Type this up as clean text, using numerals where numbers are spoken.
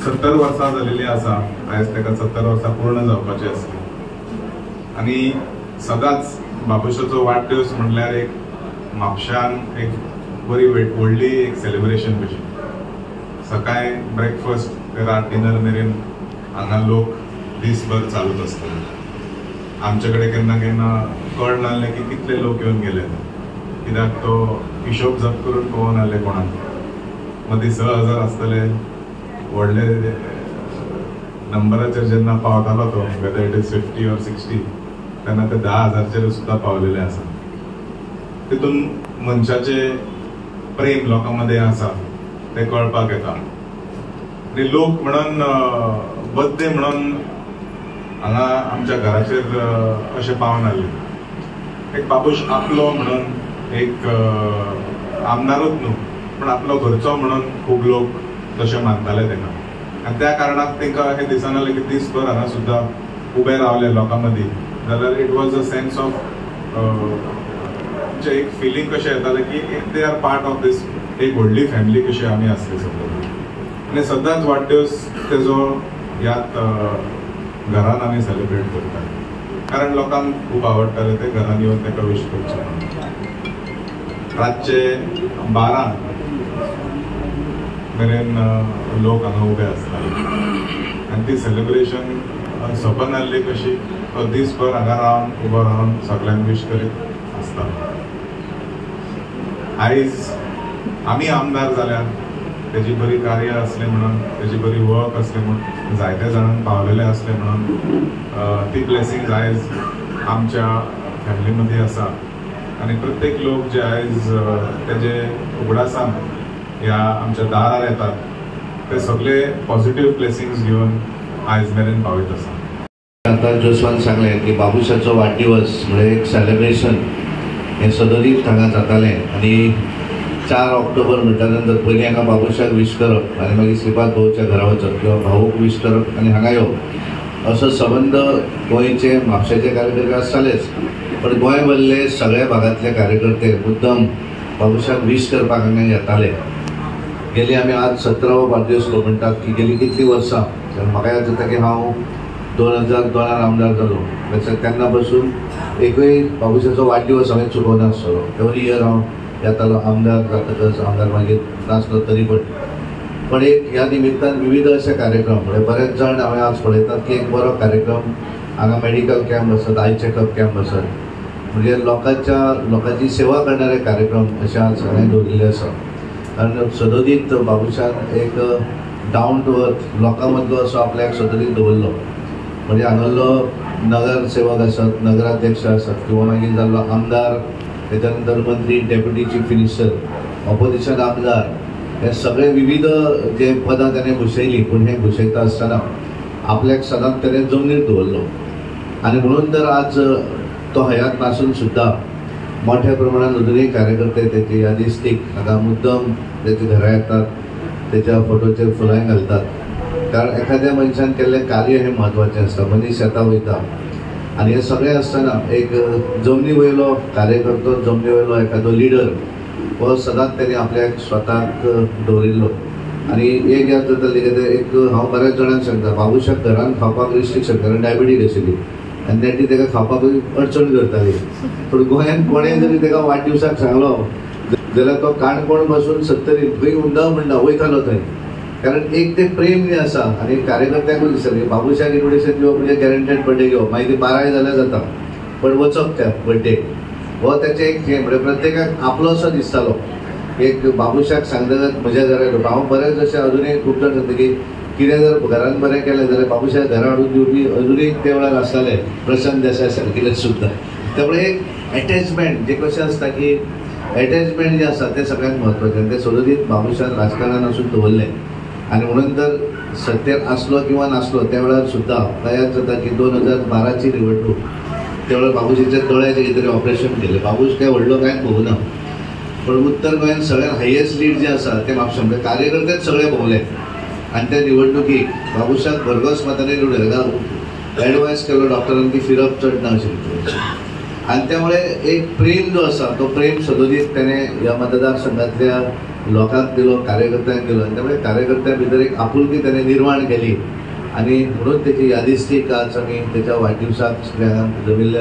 70 वर्सां जालेली आसा. आयज ताका 70 वर्सां पूर्ण जावपाची आसली आनी सदांच बाबुशाचो वाडदिवस म्हणल्यार एक म्हापश्यान एक बरी व्हडली एक सेलिब्रेशन कशी. सकाळी ब्रेकफास्ट ते रात डिनर मेरेन हांगा लोक दीसभर चालूच आसतले. आमचे कडेन केन्ना केन्ना कळनासलें की कितले लोक येवन गेले, कित्याक तो हिशोब जप करून पळोवन आसले कोणाक. मदीं 6000 आसतले व्हडले नंबराचेर जेन्ना पावतालो तो, वेदर it is 50 or 60, तेन्ना ते 10,000चेर सुद्दां पावलेले आसा. तितून मनशाचें प्रेम लोकां मदें आसा तें कळपाक येता. आनी लोक म्हणून बड्डे म्हणून हांगा आमच्या घराचेर अशें पावन आसले. एक बाबूश आपलो म्हणून एक आमदारूच न्हू पण आपलो घरचो म्हणून खूब लोक तशें मानताले ताका. आनी त्या कारणाक तांकां हें दिसनासलें की दीसभर हांगा सुद्दां उबे रावले लोकां मदीं जाल्यार it was a sense of एक फिलींग कशें येतालें की they are part of this एक व्हडली फॅमिली कशी आमी आसली सगळी. आनी सदांच वाडदिवस तेजो याद घरान आमी सेलिब्रेट करतात, कारण लोकांक खूब आवडटालें ते घरान येवन ताका विश करचें. रातचे 12 मेरेन लोक हांगा उबे आसताले आनी ती सेलिब्रेशन सोंपनासली कशी. तो दीसभर हांगा रावन उबो रावन सगळ्यांक विश करीत आसतालो. आयज आमी आमदार जाल्यार तेजी बरी कार्य आसलें म्हणून, तेजी बरी वळख आसली म्हणून, जायते जाणांक पावलेले आसले म्हणून ती ब्लेसिंग्स आयज आमच्या फॅमिली मदीं आसा. आनी प्रत्येक लोक जे आयज तेजे उगडासान ह्या आमच्या दारार येतात ते सगळे पॉझिटिव्ह ब्लेसिंग्स घेवन आयज मेरेन पावयत आसा. आतां जोसवान सांगलें की बाबुशाचो वाडदिवस म्हणजे एक सेलिब्रेशन हें सदोदीत हांगा जातालें. आनी 4 ऑक्टोबर म्हणटा नंतर पयलीं हांगा बाबुशाक वीश करप आनी मागीर श्रीपाद भाऊच्या घरा वचप किंवा भाऊक वीश करप आनी हांगा येवप, असो संबंद गोंयचे म्हापशेचे कार्यकर्ते आसतालेच. पण गोंय भरले सगळ्या भागांतले कार्यकर्ते मुद्दम बाबुशाक वीश करपाक हांगा येताले. गेली आमी आज 17वो वाडदिवस लोक म्हणटात की गेली कितलीं वर्सां, कारण म्हाका याद जाता की हांव 2002 आमदार जालो तेन्ना पासून एकूय बाबुशाचो वाडदिवस हांवें चुकोवनासलो. एवरी इयर हांव येतालो आमदार जातकच, आमदार मागीर नासलो तरी पण एक ह्या निमित्तान विविध अशे कार्यक्रम म्हणजे बरेच जाण हांवें आज पळयतात की एक बरो कार्यक्रम हांगा मेडिकल कॅम्प आसत, आय चॅकअप कॅम्प आसत, म्हणजे लोकांची सेवा करणारे कार्यक्रम अशे आज हांवें दवरिल्ले आसा. कारण सदोदीत बाबुशान एक डावन टू अर्थ लोकां मदलो असो आपल्याक सदोदीत दवरलो. म्हणजे हांगासरलो नगरसेवक आसत, नगराध्यक्ष आसत किंवा मागीर जाल्लो आमदार, तेच्या नंतर मंत्री, डेप्युटी चीफ मिनिस्टर, ऑपोजिशन आमदार, हे सगळे विविध जे पदां ताणें घुसयलीं. पूण हें घुसयता आसतना आपल्याक सदांच ताणें जमनीर दवरलो. आनी म्हणून तर आज तो हयात नासून सुद्दां मोठ्या प्रमाणात अजुनूय कार्यकर्ते तेची यादिस्तीक हांगा मुद्दम तेच्या घरा येतात, तेच्या फोटोचेर फुलांय घालतात. कारण एखाद्या मनशान केल्लें कार्य हें म्हत्वाचें आसता, मनीस येता वयता. आनी हें सगळें आसतना एक जमनी वयलो कार्यकर्तो, जमनी वयलो एखादो लिडर हो सदांच तेणी आपल्याक स्वताक दवरिल्लो. आनी एक याद जाताली कितें, एक हांव बऱ्याच जाणांक सांगता, बाबुशाक घरान खावपाक रिस्ट्रिक्शन, कारण डायबिटीज आशिल्ली आनी नेटी ताका खावपाक अडचण करताली. पूण गोंयांत कोणें जरी ताका वाडदिवसाक सांगलो जाल्यार तो काणकोण पासून 70 खंय उंदा म्हणटा वयतालो थंय. कारण एक ते प्रेम जें आसा आनी कार्यकर्त्यांकूय दिसता की बाबुशाक इन्विटेशन दिवप म्हणजे गॅरंटेड बड्डे घेवप, मागीर ती 12 जाल्यार जाता पण वचप त्या बड्डे हो तेचें एक हें. म्हणजे प्रत्येकाक आपलो असो दिसतालो. एक बाबुशाक सांगतकच म्हज्या घरा येयलो. हांव बरेंच अशें अजुनूय खूब जाण सांगता की कितें जर घरान बरें केलें जाल्यार बाबुशाक घरा हाडून दिवपी अजुनूय ते वेळार आसताले, प्रशांत देसाय सारकिले सुद्दां. त्यामुळे एक एटॅचमेंट जे कशें आसता की एटॅचमेंट जें आसा तें सगळ्यांत म्हत्वाचें आनी तें सदोदीत बाबुशान राजकारणान वचून दवरलें. आनी म्हणून तर सत्तेर आसलो किंवा नासलो त्या वेळार सुद्दां याद जाता की 2012ची निवडणूक त्या वेळार बाबूशाच्या दोळ्याचें कितें तरी ऑपरेशन केलें. बाबूश काय व्हडलो कांयच भोगना, पण उत्तर गोंयांत सगळ्यांत हायेस्ट लीड जें आसा तें म्हापशा, म्हणजे कार्यकर्तेच सगळे भोंवले. आनी त्या निवडणुकीक बाबूशाक भरघोस मतांनी निवडले. ताका एडवायस केलो डॉक्टरान की फिरप चड ना अशें. आनी त्यामुळे एक प्रेम जो आसा तो प्रेम सदोदीत तेणें ह्या मतदारसंघातल्या लोकांक दिलो, कार्यकर्त्यांक दिलो आनी त्यामुळे कार्यकर्त्यां भितर एक आपुलकी ताणें निर्माण केली आनी म्हणून तेची यादिस्तीक आज आमी तेच्या वाडदिवसाक सगळ्यांक जमिल्ले.